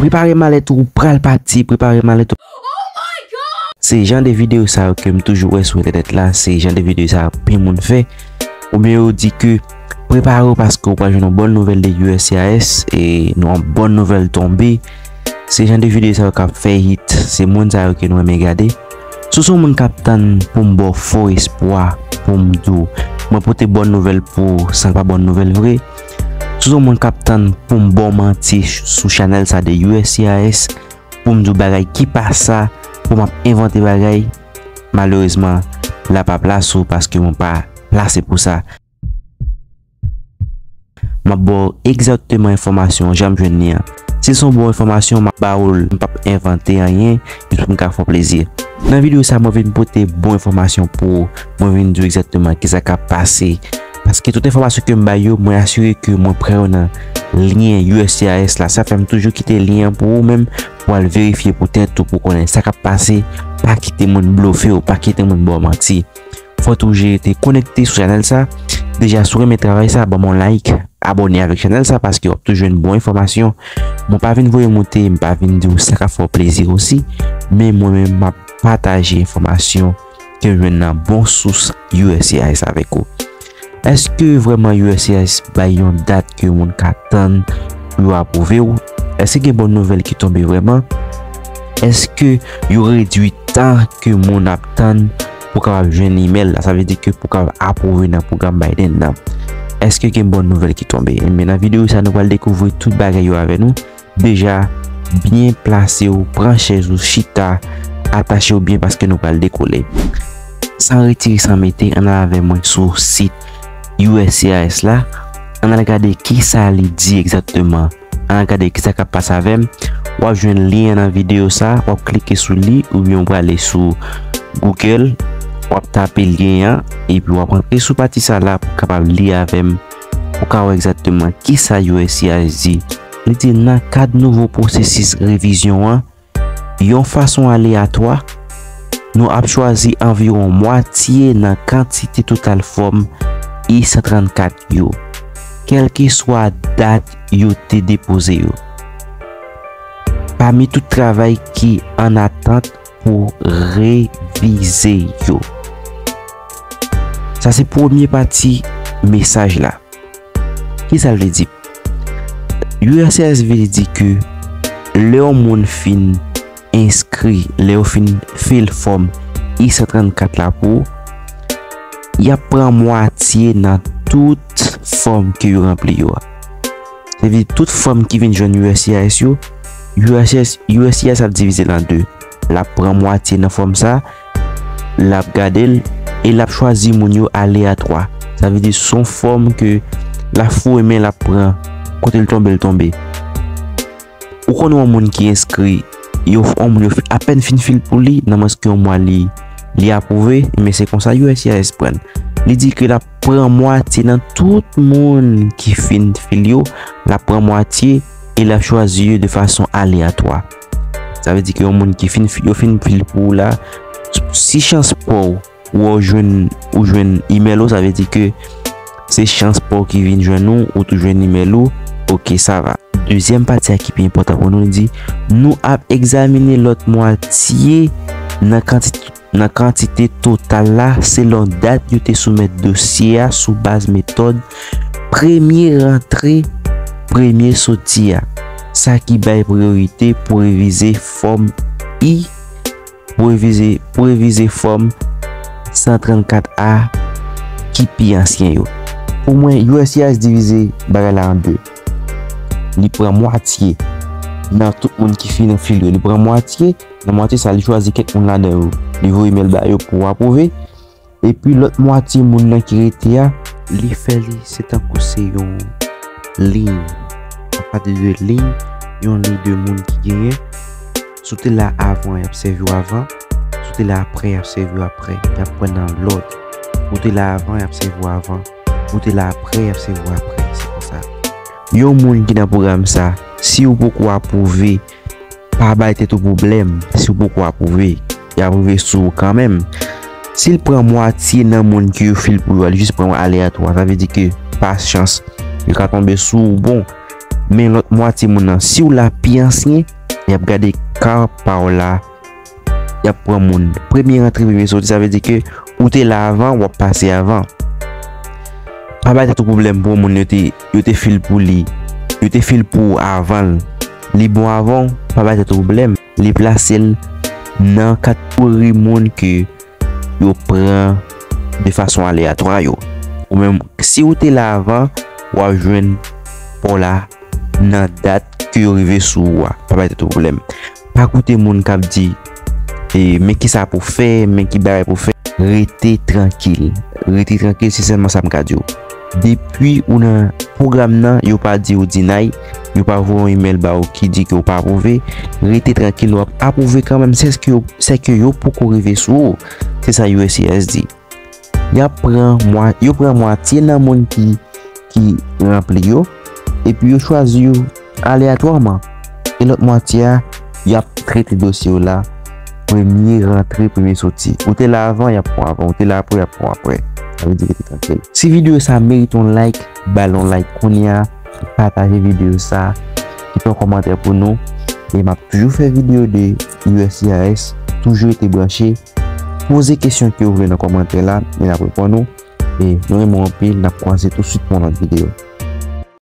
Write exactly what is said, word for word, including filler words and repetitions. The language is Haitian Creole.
Prepare malèt ou, pral pati, prepare malèt ou. Se jan de videyo sa yo ke m toujou wè sou entènèt la, se jan de videyo sa yo anpil moun fè. Oubyen yo di ke prepare w paske w pral jwenn yon bòn nouvèl de U S C I S e yon bòn nouvèl tonbe. Se jan de videyo sa yo k ap fè hit, se moun sa yo ke nou renmen gade. Si w se yon moun k ap tann pou m ba w fo espwa, pou m di w, mwen pote bòn nouvèl pou w san l pa bòn nouvèl vre. Si w se yon moun k ap tann pou m ba w manti sou chanèl sa de U S C I S, pou m di w bagay ki pa sa, pou m ap envante bagay, malerezman, la pa plas ou paske mwen pa plase pou sa. M ap ba w egzakteman enfòmasyon jan m jwenn li an. Si se yon bon enfòmasyon, m ap ba w l, m p ap envante anyen, jis pou m ka fè w plezi. Nan videyo sa, mwen vin pote bon enfòmasyon pou ou, mwen vin di w egzakteman kisa k ap pase. Paske tout enfòmasyon ke m bay yo, mwen asire ke mwen pran yo nan lyen U S C I S la. Sa fè m toujou kite lyen an pou ou menm, pou w al verifye pou tèt ou, pou w konnen sa k ap pase. Pa kite moun blofe w, pa kite moun ba w manti. Fò toujou rete konekte sou chanèl sa. Deja, si w renmen travay sa, ban m yon like, abòne avèk chanèl sa, paske w ap toujou jwenn bon enfòmasyon. Mwen pa vin voye w monte, m pa vin di w sa k ap fè w plezi osi, men mwen menm, m ap pataje enfòmasyon ke m jwenn nan bon sous U S C I S avèk ou. Èske vrèman U S C I S bay yon dat ke moun ka tann pou yo apwouve w? Èske gen bòn nouvèl ki tonbe vrèman? Èske yo redui tan ke moun ap tann pou kapab jwenn imèl la? Sa vle di ke pou kapab apwouve nan pwogram Biden nan. Èske gen bòn nouvèl ki tonbe? Enben, nan videyo sa, nou pral dekouvri tout bagay yo avè nou. Deja, byen plase w, pran chèz ou, chita, atache w byen paske nou pral dekole. San retire, san mete, ann al avè mwen sou sit U S C I S la. Ann al gade kisa li di egzakteman. Ann al gade kisa k ap pase avè m. W ap jwenn lyen an nan videyo sa, w ap klike sou li oubyen w prale sou Google, w ap tape lyen an, epi w ap rantre sou pati sa la pou w kapab li avè m, pou w ka wè egzakteman kisa U S C I S di. Li di nan kad nouvo pwosesis revizyon an, yon fason aleyatwa, nou ap chwazi anviwon mwatye nan kantite total fòm I san trannkat yo, kèlkeswa dat yo te depoze yo. Pami tout travay ki an atant pou revize yo. Sa se premye pati mesaj la. Kisa l vle di? U S C I S vle di ke lè yon moun fin enskri, lè yo fin fill fòm I san trannkat la pou ou, y ap pran mwatye nan tout fòm ke yo ranpli yo a. Sa vle di tout fòm ki vin jwenn U S C I S yo, U S C I S, U S C I S ap divize l an de. L ap pran mwatye nan fòm sa, l ap gade l, e l ap chwazi moun yo aleyatwa. Sa vle di se yon fòm ke l ap foure men l ap pran, kote l tonbe, l tonbe. Ou konn yon moun ki enskri, yo, yon moun yo apèn fin fill pou li, nan mwens ke yon mwa li, li apwouve, men se konsa U S C I S pran l. Li di ke l ap pran mwatye nan tout moun ki fin fill yo, l ap pran mwatye e l ap chwazi yo de fason aleyatwa. Sa vle di ke yon moun ki fin, yo fin fill pou ou la, si chans pa w, ou jwenn, ou jwenn imèl ou, sa vle di ke se chans pa w ki vin jwenn ou, ou tou jwenn imèl ou, oke, sa va. Dezyèm pati a ki pi enpòtan pou nou, li di, nou ap egzamine lòt mwatye nan kantite, nan kantite total la selon dat yo te soumèt dosye a sou baz metòd premye rantre, premye soti a, sa ki bay priyorite pou revize fòm I, pou revize, pou revize fòm san trannkat A ki pi ansyen yo. Pou mwen, U S C I S divize bagay la an de. Li pran mwatye nan tout moun ki fin fill yo. Li pran mwatye, nan mwatye sa, li chwazi kèk moun ladan yo. Li voye imèl ba yo pou apwouve. Epi lòt mwatye moun nan ki rete a, li fè li, se tankou se yon liy. An pati de liy, yon liy de moun ki genyen. Si w te la avan, y ap sèvi w avan. Si w te la apre, y ap sèvi w apre. Y ap pran nan lòd. Ou te la avan, y ap sèvi w avan. Ou te la apre, y ap sèvi w apre. Se konsa. Yon moun ki nan pwogram sa, si w poko apwouve, pa bay tèt ou pwoblèm. Si w poko apwouve, y ap rive sou ou kanmenm. Si l pran mwatye nan moun ke yo fill pou yo a, li jis pran aleyatwa, sa vle di ke pa chans, yo ka tonbe sou ou bon. Men lòt mwatye moun nan, si w la pi ansyen, y ap gade ka pa w la, y ap pran moun premye rantre, premye soti. Sa vle di ke ou te la avan, w ap pase avan. Pa bay tèt ou pwoblèm pou moun yo te, yo te fil pou li. Yo te fil pou ou avan l. Li bon avan w, pa bay tèt ou pwoblèm. Li plase l nan kategori moun ke yo pran de fason aleyatwa yo. Ou menm, si ou te la avan, w ap jwenn pa w la nan dat ke yo rive sou ou a. Pa bay tèt ou pwoblèm. Pa koute moun k ap di, e, men kisa pou fè, men ki bagay pou fè. Rete trankil. Rete trankil, se sèlman sa m ka di w. Depi ou nan pwogram nan, yo pa di w deny, yo pa voye yon email ba ou ki di ke w pa apwouve, rete trankil, w ap apwouve kanmenm, sèske yo, sèke yo poko rive sou ou. Se sa U S C I S di. Y ap pran mwa, yo pran mwatye nan moun ki, ki ranpli yo, epi yo chwazi yo aleyatwaman. E lòt mwatye a, y ap trete dosye w la premye rantre, premye soti. Ou te la avan, y ap pran avan. Ou te la apre, y ap pran apre. Sa vle di rete trankil. Si videyo sa merite yon like, ba l yon like kounye a, pataje videyo sa, kite yon kòmantè pou nou. E m ap toujou fè videyo de U S C I S, toujou rete branche. Poze kesyon ke w vle nan kòmantè la, e n ap reponn ou. E nou renmen w anpil, n ap kwaze tousuit pou yon lòt videyo.